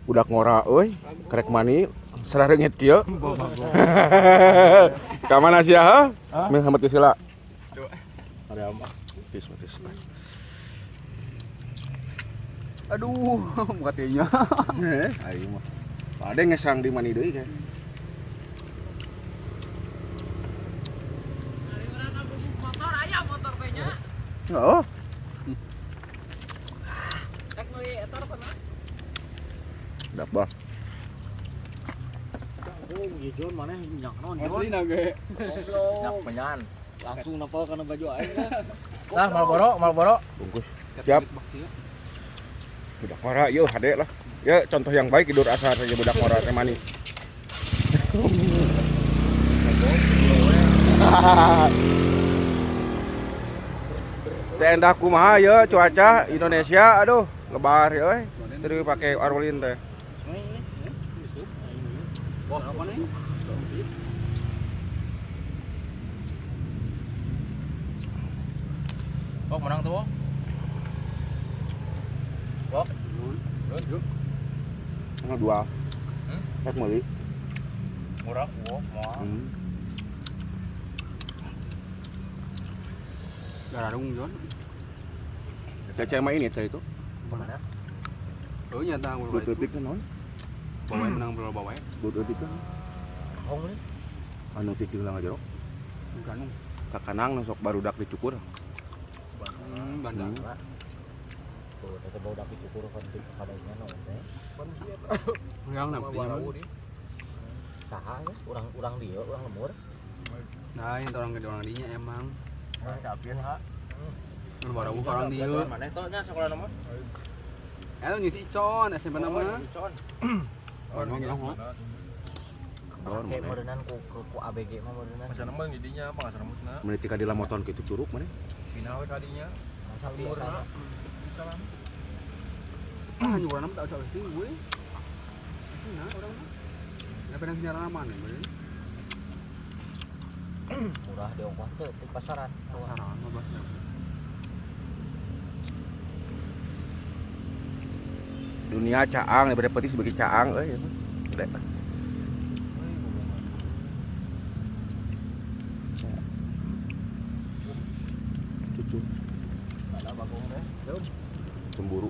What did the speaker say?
Budak ngora euy, karek mani sarareungit kieu. Ka mana sia ha? Meh hamet geus heula. Ada apa? Tis tis. Aduh, muka tehnya. Heh, aing mah. Pade ngesang di mani deui kan. Motor aya motor teh nya. Oh, Rek meuli eta pernah. dak bah. Oh, jujur mana minyak naon? Asli nage. Minyak menyan. Langsung napal karena baju aing. Nah, Marlboro, Marlboro. Bungkus. Siap. Budak ngora yeuh hade lah. Ya contoh yang baik tidur asar saja budak ngora teh mani. Teh endah kumaha ye cuaca Indonesia aduh lebar euy. Terus pakai arulin teh. Wah, apa nih? Wok menang tuh, Wok. Wok. Ini dua. Hmm? Rek meuli. Murah, wok, moal. Hmm. Gararung Jon. Teh mah ini teh itu. Mana? Oh, nyata ngul Buat leutik kan naon? Bawa menang bola bawa. Buat leutik kan. Hong nih. Anu cicing lah ngajero. Ganung. Kakanang nu sok barudak dicukur. Bandar. Hmm. Tuh, teh bau daki cukur kontik kadainya naon teh. Yang namanya. Saha ya? Urang-urang dieu, urang lemur. Nah, yang orang gede orang dinya emang. Nah, kapien ha. Nu baru orang dieu. Mana teh nya sekolah nomor? Eh, ngisi Icon SMP nama. Icon. Orang yang ho. Kayak meureunan ku ku ABG mah meureunan. Masa nembang jadinya apa nggak rambutna Menit ka dilamoton kitu curug mana? final we kadinya Masa biasanya. bisa lah. Ah, nyuruh nama tak usah gue. Nah, orang mah. Ya penang siaran mana, gue. Murah di ongkoh teh di pasaran. Pasaran mah bahasa. Dunia caang daripada peti sebagai caang euy ya. Udah. Cucu Ada bagong teh. cemburu.